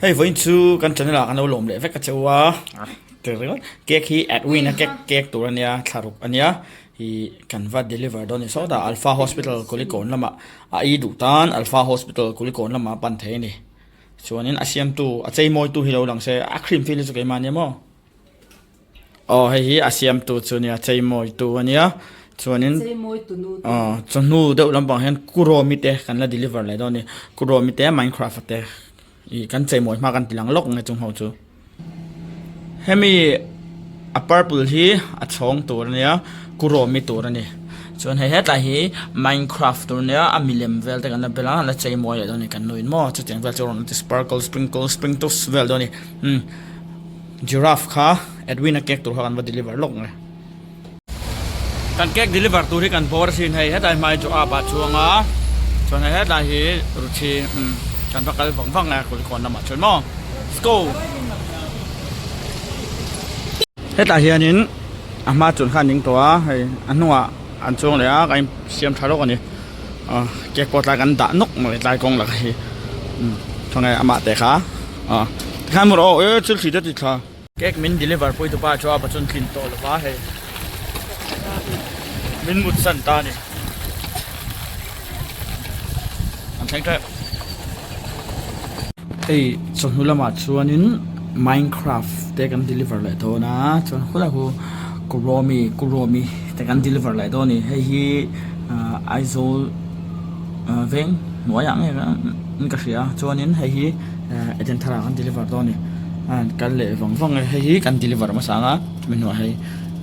Hei vawiin chu kan channel ah kan lo lawm leh vek a che u a, cake hi Edwin a cake cake tur a nia thlaruk a nia ih kan va deliver dawn a ni sawtah Alpha Hospital Kulikawn lamah a ei duh tan Alpha Hospital Kulikawn lamah a pan thei a ni chuanin a siamtu a cheimawitu hi lo lang se a cream feel hi chu keimah a nia maw. Aw hei hi a siamtu chu nia cheimawitu a nia chuanin aw chawhnu deuh lampang hian kurawmi te kan la deliver leh dawn a ni kurawmi te minecraft te ih kan cheimawi hma kan ti lang lawk nge chung ho chu hemi a purple hi a chhawng tur a nia kurawmi tur a ni chuan hei hetlai hi minecraft tur a nia a milem vel te kan la bel a la cheimawi leh dawn a ni kan nuin maw chutiang vel chu a rawn ti sparkle sprinkle sprinkles vel dawn a ni umm. Giraffe kha Edwin a cake tur kha kan va deliver lawk nge. Kan cake deliver tur hi kan bawr asin hei hetlai hmai chu aap ah chuang a chuan hei hetlai hi ruthi umm kan va kal vang vang nge kulikawn lamah chuan maw let's go. Hetlai hianin a hma chuan khan ding tawh a hei a hnungah an chuang leh a kan siam tha lawk a ni aw cake pawh tlai kan dah nawk mai tlai kawng lakah hi umm khawnge amah te kha aw tikhan maw aw e thil thli te ti thla. Cake min deliver pui tupa chu a pachuan tlin tawh lova hei min mut san ta a ni an thleng tep. Hei chawhnu lamah chuanin minecraft te kan deliver leh dawn a chuan khulai khu kuromi kuromi te kan deliver leh dawn a ni hei hi ahh Aizawl ahh veng hnuaiah nge in ka hria chuanin hei hi ehh Eden thar ah kan deliver dawn a ni a kal leh vang vang e hei hi kan deliver hmasa ang a chumi hnuah hei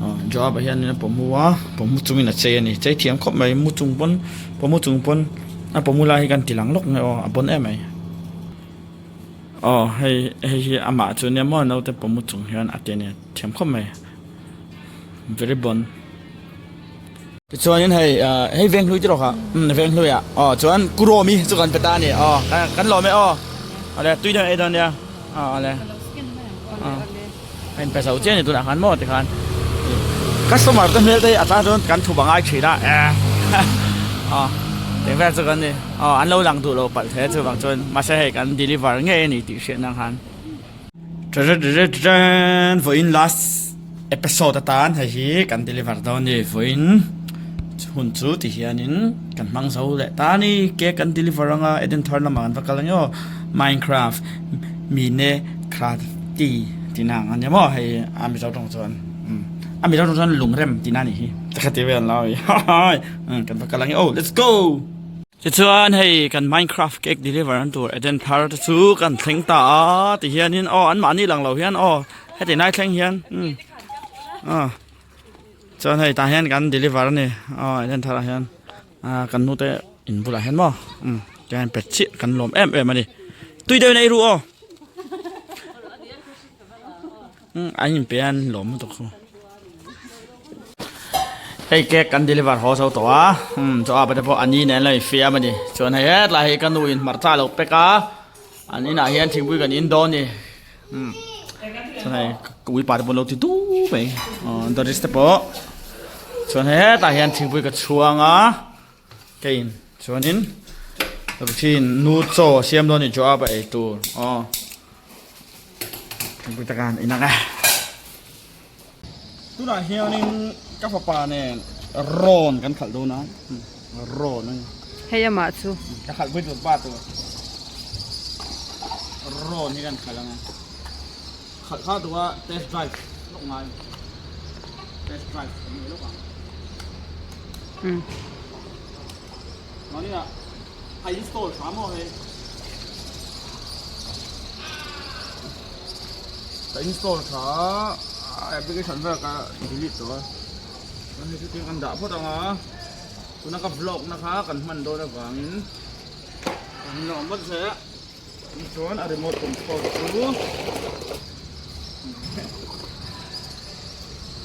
aw Joab ah hianin a pawhmu a pawhmu chungin a chei a ni chei thiam khawp mai mu chung pawn pawhmu chung pawn a pawhmu lai hi kan ti lang lawk nge aw a bawn em mai. Aw hei hei hi amah chu nia maw naute pawhmu chung hian a ti a ni thiam khawp mai very bon. Tichuanin hei ah hei Venghlui te rawh kha umm Venghlui ah aw chuan Kurawmi chu kan pe ta a ni aw kan lawm e aw awle tui deuh ei dawn nia aw awle aw. A inpe zo chiah a ni tunah khan maw tikhan customer te hmel te hi a tang chuan kan thup a ngai thin a aw eng vel chu kan ni aw an lo lang duh lo palh thei a chuvang chuan mahse hei kan deliver ngei a ni tih hriat nan khan vawiin last episode atan hei hi kan deliver dawn a ni vawiin hun chu ti hianin kan hmang zo leh ta a ni cake kan deliver anga Eden thar lamah kan va kal ang e aw minecraft mine craft. Ti tihna ang a nia maw hei a Mizo tawng chuan umm a Mizo tawng chuan lungrem tihna a nih hi ka ti vel lo hahaii umm kan va kal ang e aw let's go. Tichuan hei kan minecraft cake deliver an tur Eden thar te chu kan thleng ta a ti hianin aw an mahni lang lo hian aw heti lai thleng hian umm aw chuan hei tah hian kan deliver a ni aw Eden thar ah hian ah kan nu te in bulah hian maw umm tihian pe chiah kan lawm em em a ni tui deuhin a ei ru aw. An inpe a an lawm lutuk chu hei cake kan deliver haw zo tawh a umm chaw apa te pawh a ni nen la infiam a ni chuan hei hetlai hi ka nu in hmarcha a lo pack a an inah hian thingpui kan in dawn a ni umm chuan hei ka uipa te pawh an lo ti dup mai aw Doris te pawh chuan hei hetlai hian thingpui ka chhuang a. Ka in chuanin Ruthin nu chaw a siam dawn a ni Joab a ei tur aw thingpui taka han in ang e. Tunah hianin ka fapa nen rawn kan khalh dawn a rawn a ni. Hei amah chu. Ka khalh pui tur pa tur rawn hi kan khalh ang e. Khalh kha tura test drive lawk ngai test drive kan nei lawk ang. Mani ah a install tha maw hei. Ka install tha application vel ka delete tawh a. Chuan hei chu tin kan dah phawt ang a. Tuna ka vlog na kha kan hman dawn avangin kan lawm phawt zel a. Chuan a remote control chu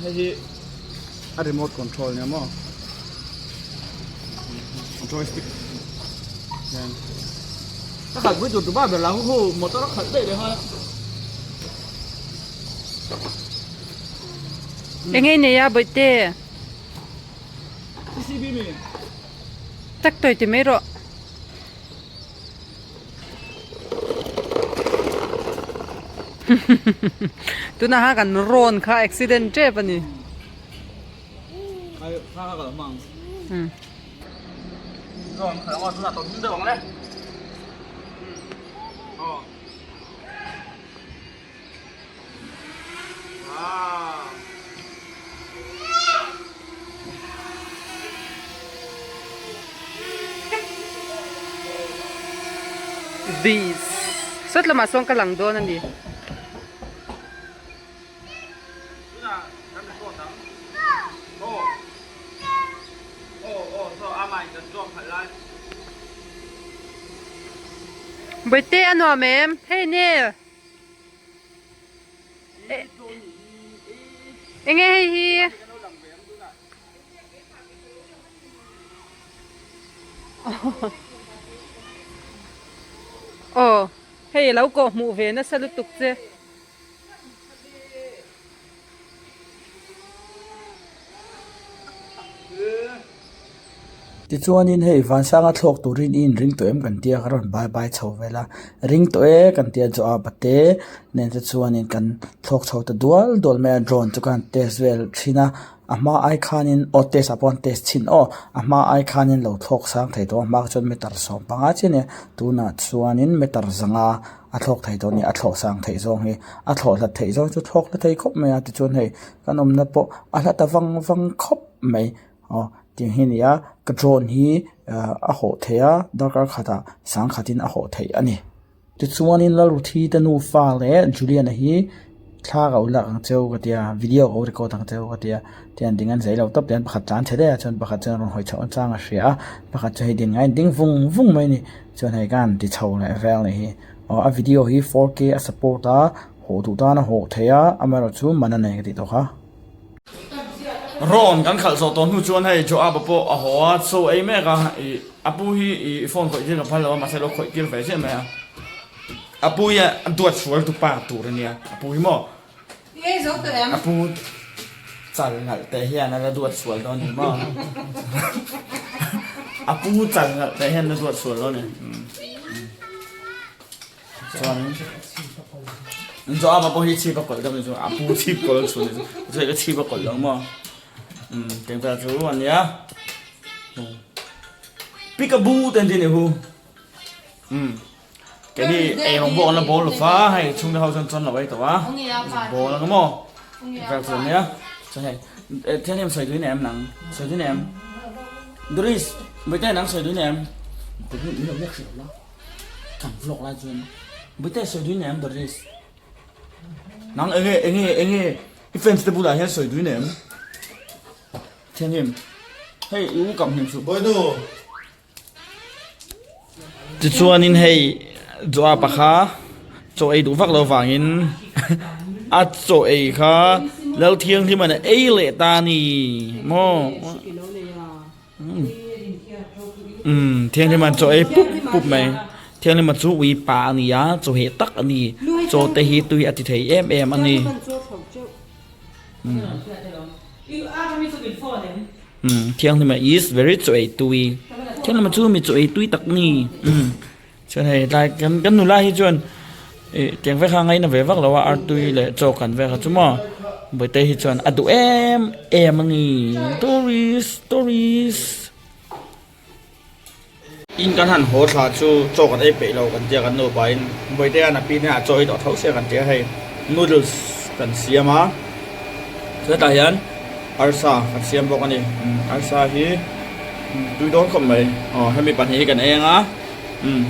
hei hi a remote control nia maw a joystick hian ka khalh pui tur tur ber ber lah hu motor a khalh daih leh nghal a. Eng nge i nei a bawihte? CCB mi. Tak tawi ti mai rawh. Tunah khan kan rawn kha accident tep a ni. This sawt lamah sawn ka lang dawn a ni. Bawihte a nuam em? Hei ne. Enge hei hi? Aw hei lo kawh hmuh ve nasa lutuk che. Tichuanin hei Vansanga thlawk turin i inring tawh em kan tia ka rawn bai bai chho vel a, ring tawh e kan tia chu a pate nen te chuanin kan thlawk chho ta dual dual mai a drone chu khan test vel thin a, a hma ai khanin aw test ah pawh an test chhin aw a hma ai khanin lo thlawk sang thei tawh a hma chuan meter 15 chiah a nia tunah chuanin meter zanga a thlawk thei tawh a ni a thlawh sang theih zawng hi a thlawh hlat theih zawng chu thlawk hla thei khawp mai a tichuan hei kan awmna pawh a hla ta vang vang khawp mai aw tiang hi a ni a ka drone hi ah a hawh theih a darkar khatah sangkhatin a hawh theih a ni tichuanin Lalruthi te nufa leh Julian-a hi thla ka ulak ang cheu ka tia video ka record ang cheu ka tia tian ding an zei lo tawp tian pakhat tlan chhe daih a chuan pakhat chuan rawn hawi chhoh a chang a hria a pakhat chu hei din ngaiin ding vung vung mai a ni. Chuan hei ka han ti chho leh vel anih hi aw a video hi 4K a support a hawh duh tan a hawh theih a amaherawh chu man a nei ka tih tawh kha. Rawn kan khalh zawh tawh hnu chuan hei Joab-a pawh a haw a chaw ei mek a ih a pu hi ih phone khawih tir ka phal lo a mahse lo khawih tir ve chiah mai a a pu hi a duat sual tu pa tur a nia a pu hi maw A pu chal nalh teh hian a la duat sual dawn ni maw? A pu chal nalh teh hian a la duat sual dawn ni. Chuan Joaba pawh hi chhip a kawlh deuh ni chu a pu chhip kawlh chhun ni chu chu hei ka chhip a kawlh lo maw? Teng vel chu a nia. Peekaboo te an ti a nih hu. Keini eirawng bawk an la bawl lo va, hei chhungte ho chuan chawn lo ei tawh a, bawl ang maw vel chu ania, chuan hei thian hian sawi tui nei em nang, sawi tui nei em Doris Bawihte nang sawi tui nei em min lo biak hrih lo la kan vlog lai chuan Bawihte sawi tui nei em Doris nang enge enge enge i fans te bulah hian sawi tui nei em thian hian hei i u kam hlim suh. Tichuanin hei Joaba kha chaw ei duh vak lo vangin a chaw ei kha Lalthianghlima'n a ei leh ta a ni maw? Umm Thianghlima'n chaw ei pup pup mai. Thianghlima chu ui pa a ni a, chaw heh tak a ni. Chaw te hi tui a ti thei em em a ni. Umm thianghlima is very chaw ei tui thianghlima chu mi chaw ei tui tak ni umm chuan hei tlai kan kan nula hi chuan ih tiang vek kha ngaina ve vak lo a artui leh chaw kan vel kha chu maw bawihte hi chuan a duh em em a ni tourist tourist in kan han haw thla chu chaw kan ei peih lo kan tia kan nupa in bawihte hian a pi hnenah chaw ei tawh tho sia kan tia hei noodles kan siam a hetah hian arsa kan siam bawk a ni arsa hi tui dawn khawp mai aw hemi pahnih hi kan ei ang a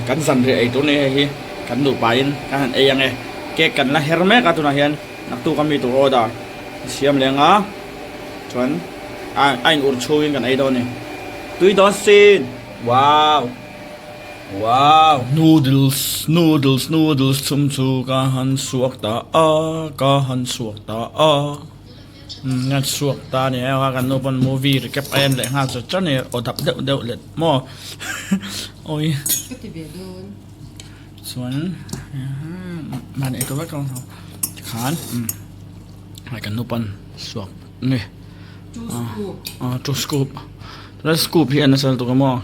kan zanriah ei tur a ni hei hi kan nupa in kan han ei ang e cake kan la her mek a tunah hian naktuk ami tur order siam leh ang a. Chuan a in ur chhungin kan ei dawn a ni. Tui dawn sin! Wow! Wow! Noodles, noodles, noodles chhum chu ka han suak ta a, ka han suak ta a. Umm ka suak ta a ni a, kan nu pawn movie recap a en leh nghal chat chat a ni, aw dap deuh deuh let maw. Awi. Ka ti ve dawn. Chuan mahni ei tur vek ang khan. Hei kan nupan suak nge ah two scoop tunah scoop hi a nasa lutuk a maw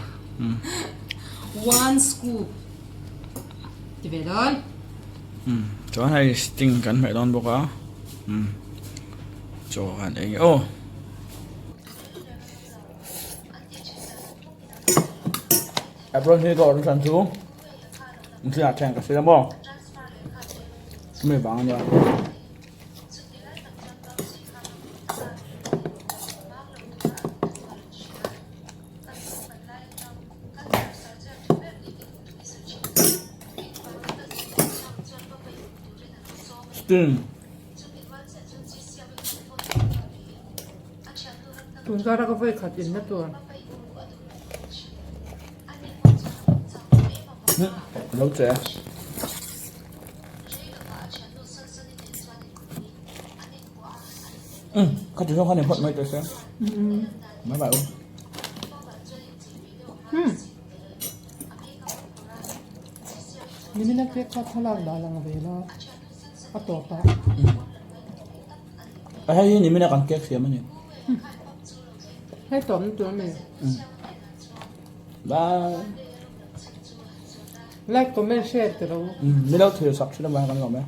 one scoop ti ve dawn. Umm chuan hei sting kan hmeh dawn bawk a umm chaw han ei aw. Apron hi ka awrh hran chu thil ah thian ka hria maw chumi vang ania. Sting. Tun kara ka vawi khat inna tur. Lo che. Ừ, có chỉ không phật mấy tôi xem. Mấy bà ơi. Nimina cake kha thlalak dah lang ve la a tawp a. A hei hi nimina kan cake siam a ni. Hei tawp na tur a ni. Bye. Like comment share ti ro. Milo thil sak thin avang kan lawm e.